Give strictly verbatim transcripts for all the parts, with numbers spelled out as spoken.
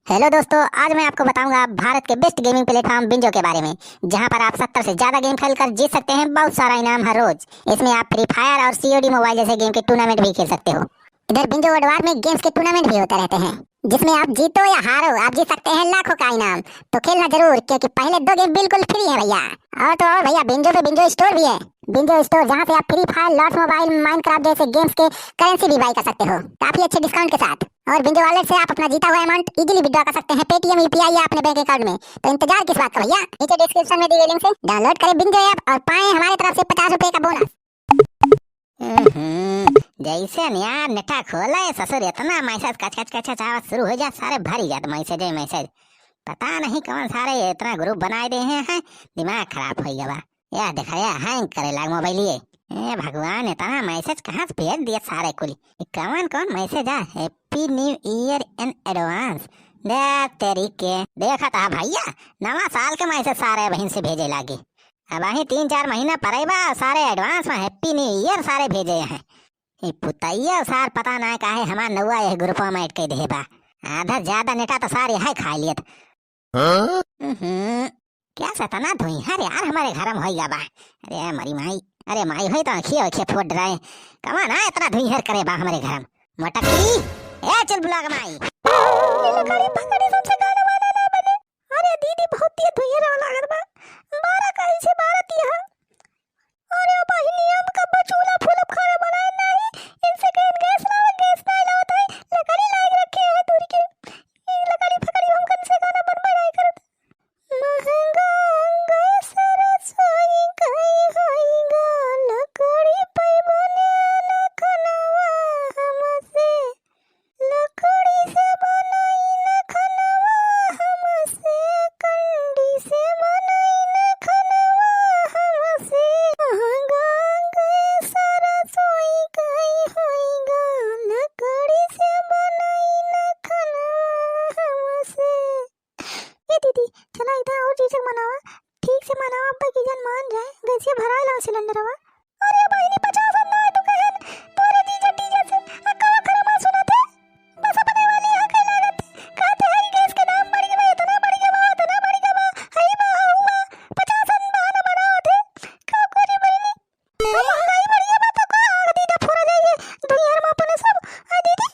हेलो दोस्तों, आज मैं आपको बताऊंगा भारत के बेस्ट गेमिंग प्लेटफॉर्म बिंजो के बारे में, जहां पर आप सत्तर से ज्यादा गेम खेलकर जीत सकते हैं बहुत सारा इनाम हर रोज। इसमें आप फ्री फायर और सीओडी मोबाइल जैसे गेम के टूर्नामेंट भी खेल सकते हो। इधर बिंजो वर्ल्ड वॉर में गेम्स के टूर्नामेंट भी होते रहते हैं, जिसमें आप जीतो या हारो, आप जीत सकते हैं लाखों का इनाम। तो खेलना जरूर, क्योंकि पहले दो गेम बिल्कुल फ्री है भैया। और तो और भैया, बिंजो पे बिंजो स्टोर भी है, बिंजो स्टोर, जहाँ से आप Free Fire, Lords Mobile, Minecraft जैसे गेम्स के करेंसी भी बाय कर सकते हो काफी अच्छे डिस्काउंट के साथ। और बिंजो वॉलेट से आप अपना जीता हुआ अमाउंट इजीली विड्रॉ कर सकते हैं पेटीएम, यूपीआई या अपने बैंक अकाउंट में। तो इंतजार किस बात का भैया, नीचे डिस्क्रिप्शन में दी गई लिंक से डाउनलोड करें बिंजो ऐप और पाएं हमारे तरफ से पचास रुपए का बोनस। हम्म, जैसे नया नेटा खोले ससुर, इतना मैसेज कच कच कच कच आवाज शुरू हो जात, सारे भरी जात मैसेज ही मैसेज। पता नहीं कौन सारे इतना ग्रुप बनाए दे हैं, दिमाग खराब हो गया बा। या देखा या हैंग करे लाग मोबाइल ये। ए भगवान, इतना मैसेज कहाँ से भेज दिया सारे कुल? ये कौन कौन मैसेज आ? Happy New Year in advance। दे तेरी के, देखा था भैया, नवा साल के मैसेज सारे बहिन से भेजे लागे। अब अही तीन चार महीना परे बा, सारे एडवांस में हैप्पी न्यू ईयर सारे भेजे हैं। ई पुतैया सार पता ना काहे हमार नौवा यह ग्रुपवा में ऐड कर दे बा। आधा ज्यादा नेटा तो सार यह खा लियत। हाँ? हम्म, क्या सतना धुइहर यार हमारे घर में होइगा बा। अरे मरी माई, अरे माई होई तो आँखिया आँखिया फोड़ डराए। कमा ना इतना धुइहर करे बा हमारे घर में। मटकी, ए चुलबुला के माई। लकड़ी फकड़ी सबसे गाना वाना ना बने। अरे दीदी, बहुत तेज धुइयाँ लागत बा। बारह कहीं से बारह तिया। अरे बहिनी, हम कब्बो चूल्हा फूलब खाना बनाए नाही। इनसे कहेन गैस लावे, गैस नाही लावत है। लकड़ी लाए के रखे है दूर के। ई लकड़ी फकड़ी हम कन से खाना बनबे नाही करत। महंगा गैस रसोई कहीं होइगा, लकड़ी पे बने न खनवा हमसे। लकड़ी से बनाई न खनवा हमसे, कंडी से बनाई न खनवा हमसे। महंगा गैस रसोई कहीं होइगा, लकड़ी से बनाई न खनवा हमसे। ए दीदी, चला इधर और चीज मनावा, ठीक से मनावा, अब्बा की जान मान जाए, गैसिया भराए लाओ सिलेंडरवा। अरे बहिनी, पचास अन्ना है तू कहन, तोरे जीजा टीजा से, आ कवा खराब सुनत है? बस अपने वाली यहाँ के लागत, कहते हैं गैस के दाम बढ़ गया, इतना बढ़ गया बा, इतना बढ़ गया बा, हई बा, हऊ बा, पचास अन्ना बहाना बनावत है। का करे बहिनी? अब महंगाई बढ़ गया बा तो का आग दीदा फोड़ा जाइए, दुनिया में अपने सब, आ दीदी,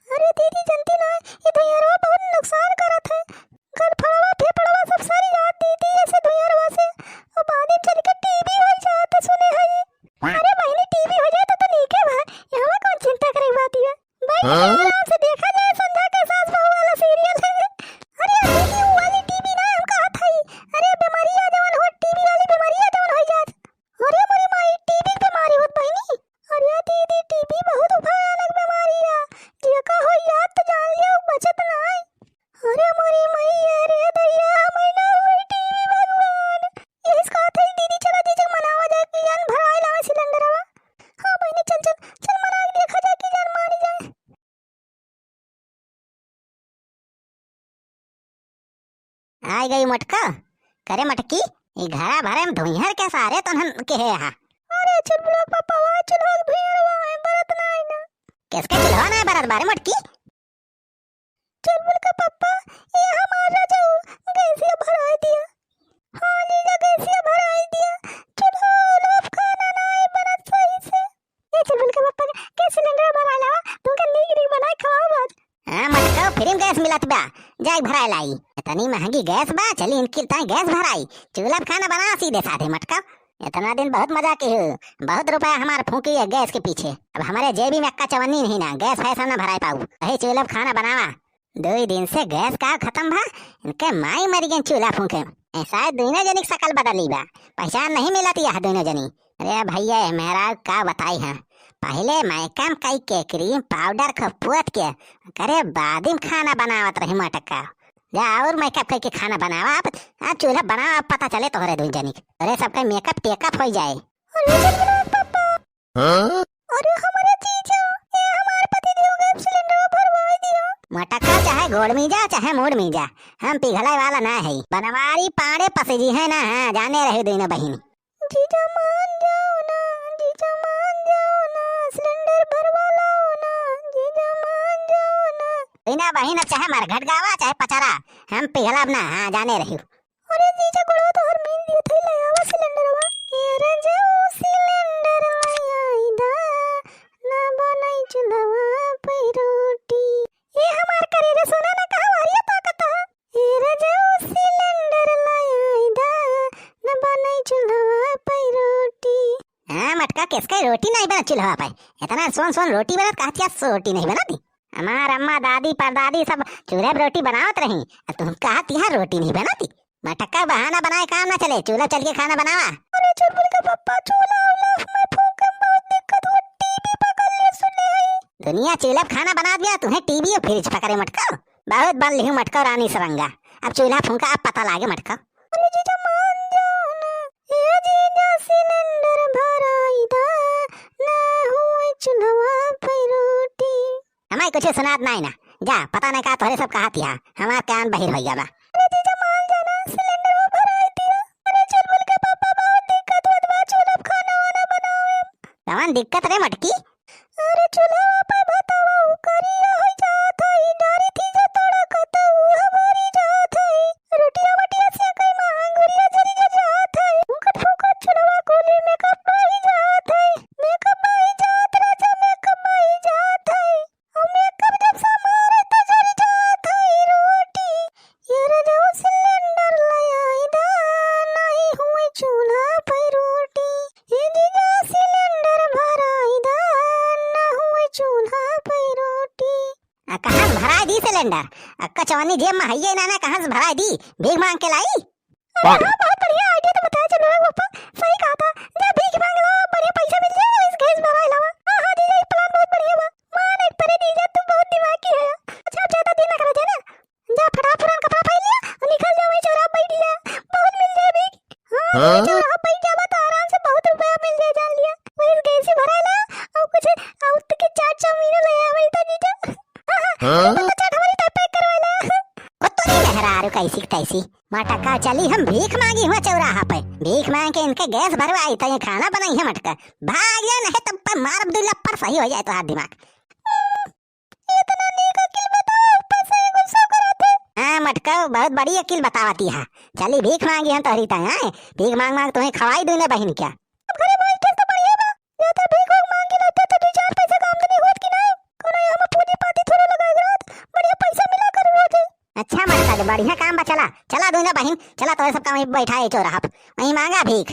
अरे दीदी, जनती ना, ये धुइयारवा बहुत नुकसान करत है। गलफड़वा, फेफड़वा सब सरी जात दीदी, ऐसे धुइयारवा से। और बाद में चल के टीबी हो जात, सुने है ये। अरे बहिनी, टीबी हो जाए तो, तो नीके बा, यहाँ कौन चिंता करे के बात है? बैठ के हाँ? आराम से देखा जाए संध्या के सास बहू वाला सीरियल। अरे दीदी, वो वाली टीबी ना, हम कहत हई। अरे बीमारी आ जवन हो, टीबी वाली बीमारी आ जवन हो जात। अरे मोरी माई, टीबी के बीमारी होत बहिनी। अरे दीदी, टीबी बहुत भयानक बीमारी है। जेका हो याद तो जान लियो, बचत नाई। अरे मोरी माई, अरे दैया, हमें ना होई टीबी भगवान। यही से कहत है दीदी, चला जीजा मनावा जाए कि जान भराए लावे सिलेंडरवा। हाँ बहिनी, चल, चल, चल मनाए देखा जाए कि जान मानी जाए। आइ गई मटका। करे मटकी, ई घरा भरे में धुइहर के सारे तनहन के हे हा। अरे चुलबुला पापा, वा चुलबुला धुइहर वा है, बरत ना है ना। किसके चुलवा ना है बरत बारे मटकी? चुलबुल का पापा, ये हमार रजाऊ गैसिया भराई दिया। हाँ जीजा, गैसिया भराई दिया। चुलबुल अब खाना ना है बनत सही से। ए चुलबुल के पापा, गैस सिलेंडर भराए लावा, तुमका नीक नीक बनाए खवाओ आज। हाँ मटका, फ्री में गैस मिलत बा, जाए भराए लाई। इतनी महंगी गैस बा, चली इनकी ताई गैस भराई, चूल्हा पे खाना बना सीधे साधे मटका। इतना दिन बहुत मजा की हो, बहुत रुपया हमार फूकी है गैस के पीछे। अब हमारे जेबी में अक्का चवन्नी नहीं ना, गैस फैसा ना भराए पाऊ, यही चूल्हा पे खाना बनावा। दो दिन से गैस का खत्म भा, इनके माई मरी गई चूल्हा फूके। ऐसा है दोनों जनी की शकल बदली बा, पहचान नहीं मिलत यह दोनों जनी। अरे भैया, मेरा का बताई है, पहले मेकअप कई के क्रीम पाउडर को पोत के करे बाद में खाना बनावत रही मटका। जा और मेकअप कई के खाना बनावा आप, आ चूल्हा बनावा, आप पता चले तोहरे दो जनी के। अरे सबका मेकअप टेकअप हो जाए। अरे जगन्नाथ पापा। हाँ? अरे हमारे जीजा, ये हमारे पति देव गैस सिलेंडर भरवाई दिया। मटका चाहे गोड़ में जा, चाहे मूड़ में जा, हम पिघले वाला ना है। बनवारी पाड़े पसेजी है ना, हाँ, जाने रहे दोनों बहिनी। जीजा मान जाओ ना, जीजा मान जाओ ना, सिलेंडर भरवा लाओ ना, जीजा मान जाओ ना। दुइना बहिन अब चाहे मरघट गावा, चाहे पचरा, हम पिघलब ना, हाँ, जाने रहिउ। अरे जीजा, गोड़वा तोहर मीन दियो थई, ले आवा सिलेंडरवा। ए रजऊ, सिलेंडर ले आई दा, ना बनाई चूल्हवा पे रोटी। ए हमार करे रे सोना, ना कहाँ हरिया ताकत ह। ए रजऊ, सिलेंडर ले आई दा, ना बनाई चूल्हवा पे रोटी। हाँ मटका, किसका रोटी नहीं बना चूल्हा पे? इतना सोन सोन रोटी बनत, कहत क्या सो रोटी नहीं बनती? हमार अम्मा, दादी, परदादी सब चूल्हे पे रोटी बनावत रही, अब तुम कहत यहाँ रोटी नहीं बनती? मटक्का बहाना बनाए काम ना चले, चूल्हा चल के खाना बनावा। अरे चुलबुल के पप्पा, चूल्हा उल्हा में फूके में बहुत दिक्कत हो, टीवी पकड़ ले सुने हई। दुनिया चूल्हा पे खाना बनात बिया, तुम्हें टीवी और फ्रिज पकड़े मटका। बहुत बन लिहू मटका रानी सरंगा, अब चूल्हा फूंका, अब पता लागे मटका। अरे जीजा मान जाओ ना, ए जीजा सिलेंडर भराई दा, ना हुए चूल्हा पे रोटी। हमारे कुछ सुनात नाही ना, जा, पता नहीं का तोहरे सब कहा तिहा, हमार कान बहिर हो गया बा। अरे जीजा मान जाना, सिलेंडर वो भराई दिया। अरे चुलबुल के पापा, बहुत दिक्कत होत बा, चूल्हा पे खाना वाना बनावे। कवन दिक्कत रे मटकी? अरे चूल्हा पे बतावा, उ करिया हो जात है, डारी थी जो तड़कत, उ हमारी जात है। रोटिया बटिया से कई मांगुरिया जरी जा जात है। फूकत फूकत चूल्हा कुली मेकअप बही जात है, मेकअप बही जात राजा, मेकअप बही जात है। और मेकअप जब समारे तो जरी जात है रोटी। ए रजऊ सिलेंडर ले आई दा, नाही हुए चूल्हा पे रोटी। ए जीजा सिलेंडर भराई दा, ना हुए चूल्हा पे रोटी। आ, कहाँ से भराई दी सिलेंडर? आ, कचवनी जेब में हइये ना, ना, कहाँ से भराई दी? भीख मांग के लाई? अरे हाँ, बहुत बढ़िया idea तो बताया चंदुआ के पापा, सही कहा था। जा भीख मांग ला, बढ़िया पैसा मिल जाए, इस गैस भराई लावा। हाँ, हाँ, जीजा, ये plan बहुत बढ़िया बा। मान एक परे जीजा, तू बहुत दिमागी है। अच्छा, अब ज्यादा देर ना करा जाए ना। जा फटाफट पुरान कपड़ा पहन लिया और निकल जा, वही चौराहा बैठ जा, बहुत मिल जाए भीख। हाँ, हाँ? चौराहा बैठ जाबा तो आराम से बहुत रुपया मिल जाए, जान लिया। वही गैस से भराई ला और कुछ और के चाट चाउमीन ले आ, वही तो जीजा। हाँ, हाँ, हाँ? तो चाट हमारी type pack करवा ला। कुत्तनी मेहरारू कैसी की तैसी। मटका चली हम भीख मांगी हुआ चौराहा पे। भीख मांग के इनके गैस भरवाई तो ये खाना बनाई है मटका। भाग जा नहीं तो पर मार दो लप्पर सही हो जाए तो हाथ दिमाग। इतना नीक अकिल बताओ, ऊपर से गुस्सा करत है। हाँ मटका, बहुत बड़ी अकिल बतावती है। चली भीख मांगी हम तोहरी ताई, हाँ? भीख मांग मांग तुम्हें खवाई दूने बहिन क्या? अब घरे बैठे तो बढ़िया बा। जाते भीख उख मांग के लाते तो दो चार पैसा का आमदनी होत कि नहीं? कोनो यहाँ में पूंजी पाती थोड़ा लगाए रहत, बढ़िया पैसा मिला कर रोज। अच्छा मटका, जो बढ़िया काम बा, चला, चला दूने बहिन, चला तोहरे सब काम बैठा है चौराहा पे, वहीं मांगा भीख।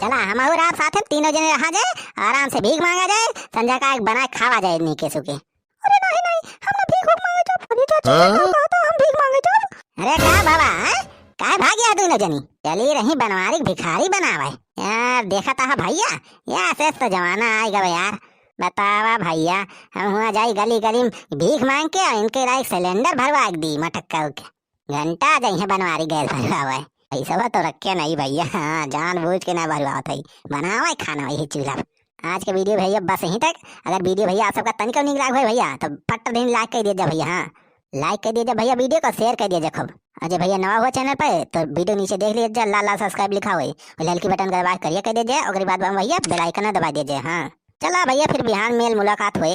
चला, हम और आप साथ में तीनों जने रहा जाए, आराम से भीख मांगा जाए, संझा का एक बनाए खावा जाए नीके सुके। अरे नहीं, नहीं, हम ना भीख उख मांगे जाब। अरे चाची, हाँ? का कहता हम भीख मांगे जाब? अरे का बाबा, हैं? काहे भाग गया दोनों जनी? चली रही बनवारी भिखारी बनावे। यार, देखा था भैया, या से तो जमाना आइ गवा यार। बतावा भैया, हम हुआ जाई गली गली में भीख मांग के और इनके लायक सिलेंडर भरवा के दी मटक्का के। घंटा जइहे बनवारी गैस भरवावे। पैसवा तो रखे नहीं भैया, हाँ, जानबूझ के ना भरवावत हई, बनावे खाना वही चूल्हा पे। आज के video भैया बस यहीं तक। अगर video भैया आप सबका तनिको नीक लाग होय भैया, तो फट दिन like कर दिया जा भैया, हाँ, like कर दिया जा भैया, video को share कर दिया जा खूब। और जे भैया नवा हुआ channel पे, तो video नीचे देख लिया जा, लाल लाल subscribe लिखा हुआ है, और ललकी button दबा के करिया कर दिया जा। ओकरी बाद भैया bell icon दबा दिया जा। हाँ, चला भैया, फिर बिहान मेल मुलाकात हुए।